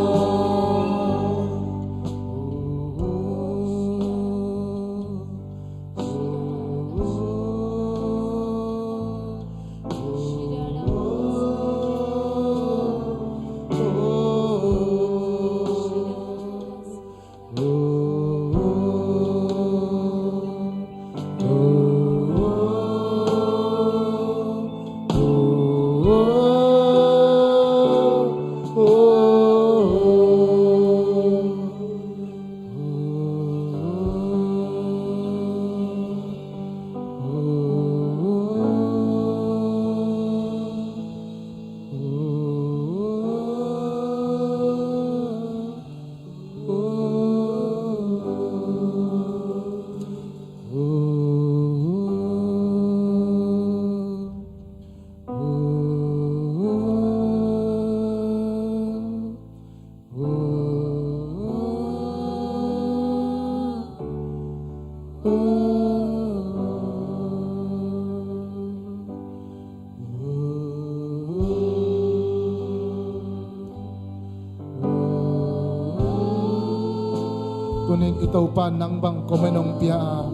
Tunin i Topa nang bang comment hong pia a,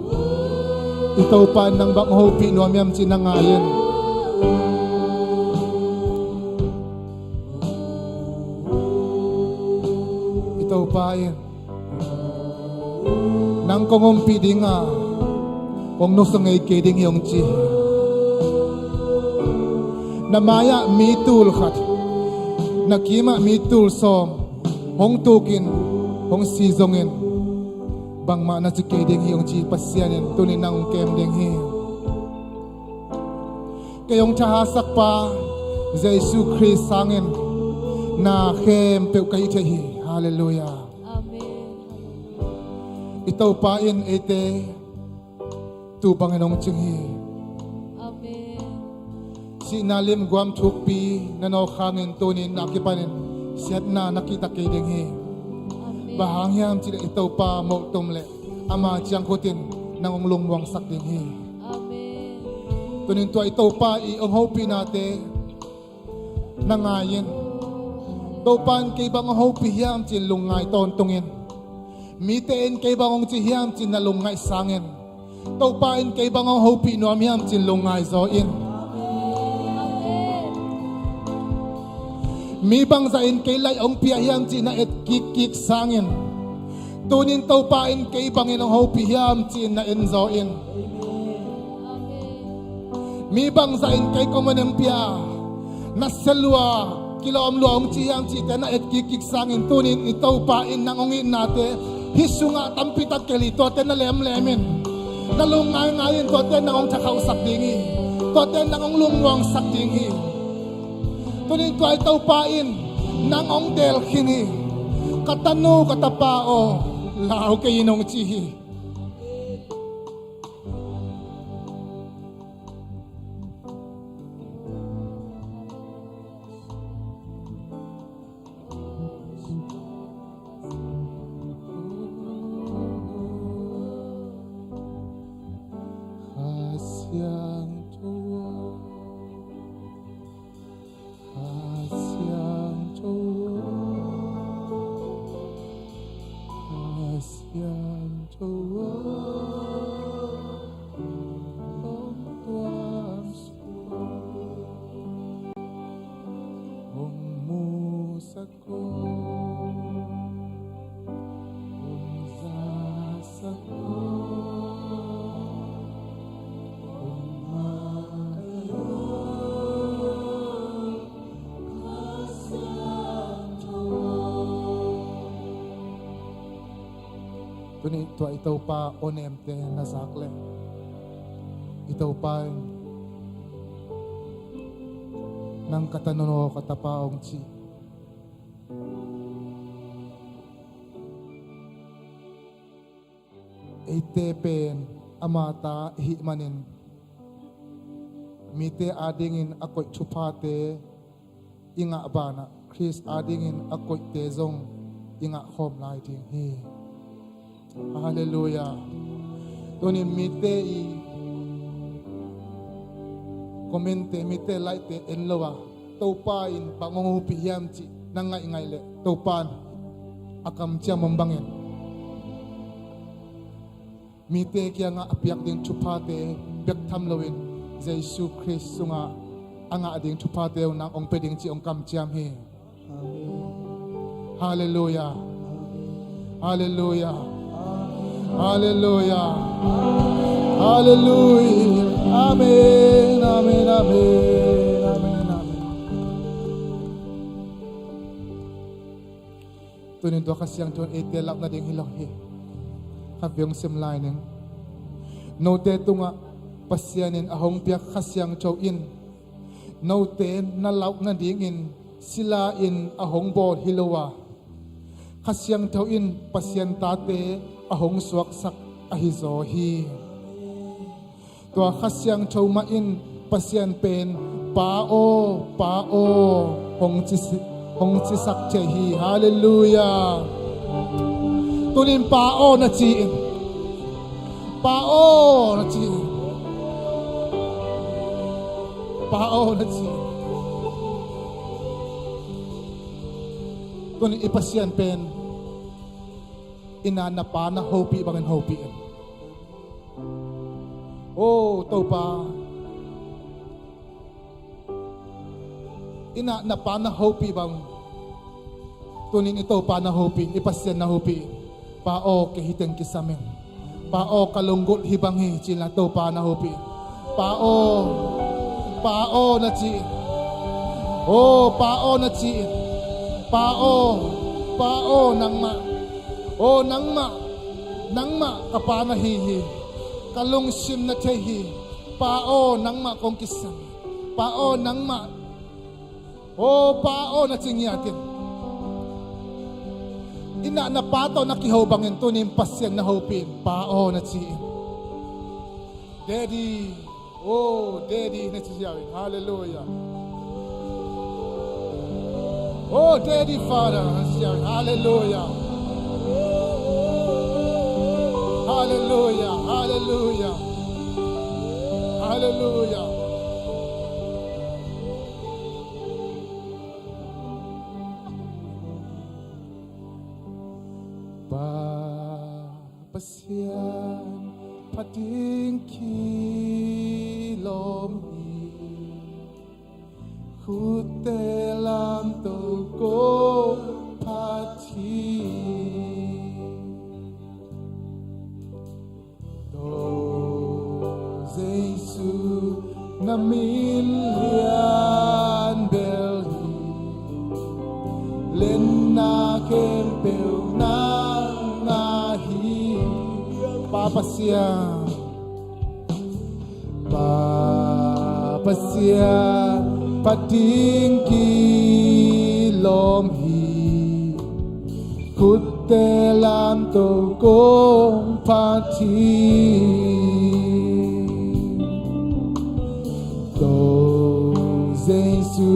i Topa nang bang hopih nuam hiam cih na ngai in. I Topa in nang kong ompih ding a, kong nusia ngei kei ding hi hong ci hi. Na mai-ah mi tul khat, na kim-ah mi tul sawm hong tukin, hong si zongin, bangmah na ci kei ding hi hong ci Pasian in tunin nang hong kem ding hi. Kei hong thahatsak pa Jesu Khrist sangin na khempeuh ka hih theih hi. Halleluia. Amen. I Topa in eite tu bangin hong cing hi. Amen. Sihna lim guam thukpi na nawk hangin tunin na kipanin siatna na kihta kei ding hi. Amen. Bang hang hiam cih leh i Topa moh tum leh ama ciangkhut in nang hong lungmuangsak ding hi. Amen. Tunin tua i Topa i hong hopihnate na ngai in. Topa in kei bang hong hopih hiam ci-in lungngai tawntung in. Mite in kei bang hong ci hiam ci-in na lungngaih sang in. Topa in kei bang hong hopih nuam hiam ci-in lungngai zaw in. Mi bangzah in kei laih hong pia hiam ci-in na et kikkik sang in. Tunin Topa in kei bangin hong hopih hiam ci-in na en zaw in. Mi bangzah in kei comment hong pia, na sia lua, kilawm lua hong ci hiam cihte na et kikkik sangin tunin i Topa in nang hong itnate hih sungah tampi tak kei leh tuate na lemlem in. Na lungngaingai in, tuate nang hong thakhauhsak ding hi. Tuate nang hong lungmuangsak ding hi. Tunin tua i Topa in nang hong delh khin hi. Ka tanu, ka tapa aw, lau kei in hong ci hi. 可想求我，可想 Ko aw, hong tuamsak ko, hong musak ko, hong zasak ko, hong makaih ko, Kha Siangtho. Tuni tua i Topa aw nemte na zak leh, i Topa in, "Nang ka tanu aw, ka tapa aw," hong ci. Eite pen ama ta i hih manin, mite adingin a koih thuphate i ngah banah, Khrist adingin a koihte zong i ngah khawm lai ding hi. Halleluiah. Tunin mite i comment-te, mite like-te en lo a, Topa in bang hong hopih hiam cih na ngaihngaih leh, Topa in a kamciam om bangin mite kiangah a piak ding thuphate bek tham loin, Jesu Khrist sungah a ngah ding thuphate uh nang hong pia ding cih hong kamciam hi. Amen. Halleluiah. Amen. Halleluiah. Amen. Halleluiah. Amen. Halleluiah. Amen. Amen. Amen. Amen. Amen. Tunin tua Kha Siangtho in eite lauh nading hi lo hi. Khat vei hong sim lai ning. Note tungah Pasian in a hong piak Kha Siangtho in note na lauh nadingin sila in a hong bawl hi lo a, Kha Siangtho in Pasian tate a hong suaksak ahi zaw hi. Tua Kha Siangtho mah in Pasian pen, "Pa aw, Pa aw," hong ci, hong cisak thei hi. Halleluiah. Tunin, "Pa aw," na ci in. "Pa aw," na ci in. "Pa aw," na ci in. Tunin i Pasian pen, i na na pa na hopih bangin hopih in. O Topa, i na na pa na hopih bang, tunin i Topa na hopih, i Pasian na hopih. "Pa aw, kei hi teng kisam in. Pa aw, ka lunggulh hi bang hi," ci-in la Topa na hopih. "Pa aw, Pa aw," na ci. O Pa aw, na ci. "Pa aw, Pa aw, nangmah. O nangmah, nangmah ka pa na hi hi. Ka lungsim na thei hi. Pa aw, nangmah kong kisam. Pa aw, nangmah. O Pa aw," na ci ngiat in. I na na pa tawh na kiho bangin tunin Pasian na hopih in. "Pa aw," na ci in. "Daddy." O Daddy, na ci ziau in. Halleluiah. O Daddy Father, na ci ziau in. Halleluiah. Halleluiah. Halleluiah. Halleluiah. Pa Pasian phat ding kilawm hi. Khutte lamto kong phat hi. Topa Jesu, na min lian bel hi. Lianna khempeuh nang a hi. Pa Pasian, Pa Pasian phat ding kilawm hi. Khutte lamto kong phat hi. Topa Jesu,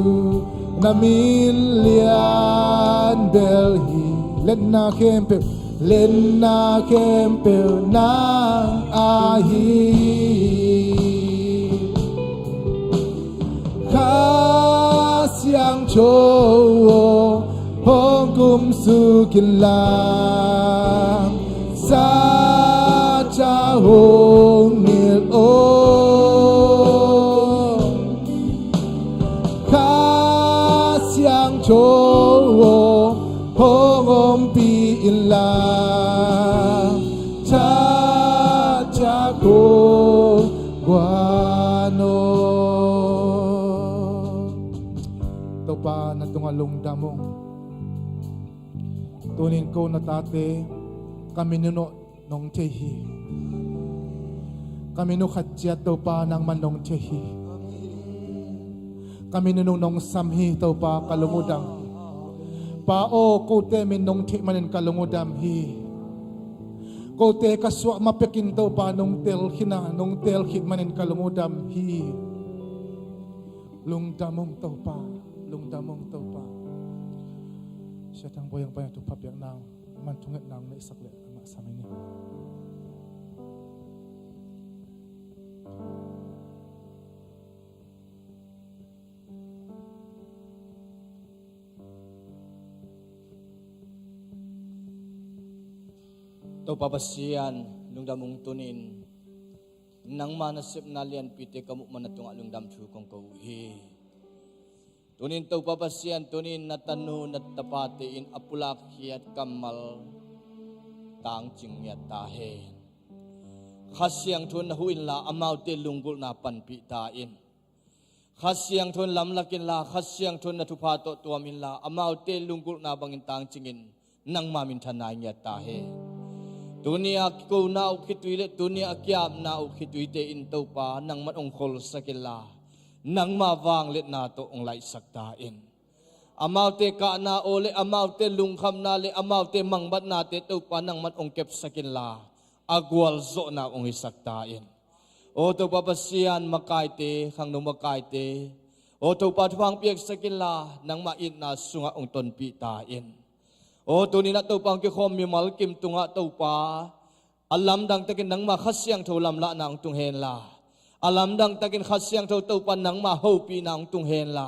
na min lian bel hi. Lianna khempeuh, lianna khempeuh nang a hi. Kha Siangtho aw, hong kumsuk inla, sa Lungdam ung. Tunin ko na tate ka minunawh nong thei hi. Ka minu khat ciat Topa nangman nong thei hi. Ka minunung nong sam hi Topa, ka lung uh dam. Pa aw, kote min nong theih manin ka lung uh dam hi. Kote ka suah ma pekin Topa nong tel khina, nong tel khit manin ka lung uh dam hi. Lungdam ung Topa, lungdam ung Topa. Siatang Bawi ang pai a thupha piak nang, man thunget nang neihsak leh amah sam hi ni. Topa Pasian, lungdam ung tunin. Nangma nasepna lianpite ka muh mana tungah lungdam thu kong ko uh hi. Tunin Topa Pasian, tunin na tanu na tapate in a pulak khiat kammal tangcing ngiat ta hen. Kha Siangtho na huh inla amaute lunggulhna panpih ta in. Kha Siangtho in lamlak inla, Kha Siangtho in na thupha tawh tuam inla, amaute lunggulhna bangin tangcingin nangma minthanna i ngiat ta hen. Tuni a kikona uh khitui le tuni a kiapna uh khituite in Topa nangman hong kholsak inla, nangma vangliatna tawh hong laihsak ta in. Amaute kahna aw le amaute lungkhamna le amaute mangbatnate Topa nangman hong kepsak inla, a gualzawhna hong hisak ta in. Aw Topa Pasian, makaite, khangno makaite, aw Topa, thupha hong piaksak inla nangma itna sungah hong tonpih ta in. Aw tuninah Topa hong kikhawm mimal kim tungah Topa, a lamdang takin nangma Kha Siangtho lamlahna hong tung henla, a lamdang takin Kha Siangtho Topa nangma hopihna hong tung henla.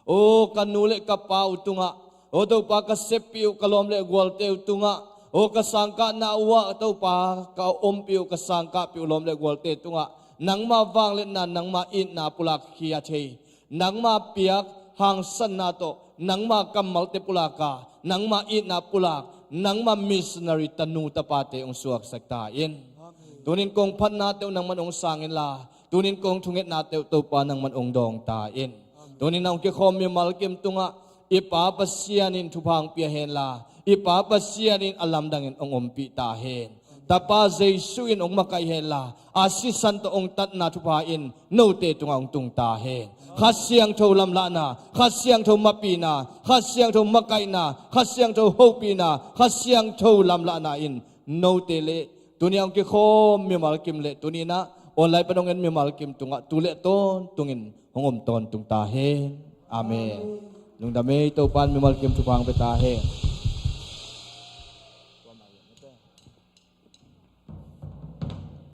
Aw ka nu le ka pa uh tungah, aw Topa ka seppih uh ka lawm le gualte uh tungah, aw ka sangkahna uhah Topa ka ompih uh ka sangkahpih uh lawm le gualte tungah nangma vangliatna, nangma itna pulak khia thei, nangma piak hangsanna tawh nangma kammalte pulaka, nangma itna pulak, nangma missionary tanu tapate hong suaksak ta in. Tunin kong phatnate uh nangman hong sang inla, tunin kong thungetnate uh Topa nangman hong dawng ta in. Tunin a hong kikhawm mimal kim tungah i Pa Pasian in thupha hong pia henla, i Pa Pasian in a lamdangin hong ompih ta hen. Tapa Jesu in hong makaih henla, a sisan tawh hong tatna thupha in note tungah hong tung ta hen. Kha Siangtho lamlahna, Kha Siangtho mapihna, Kha Siangtho makaihna, Kha Siangtho hopihna, Kha Siangtho lamlahna in note le tuni a hong kikhawm mimal kim le tuninah online pan hong en mimal kim tungah tu le tawntungin hong om tawntung ta hen. Amen. Lungdam ei, Topa in mimal kim thupha hong pia ta hen.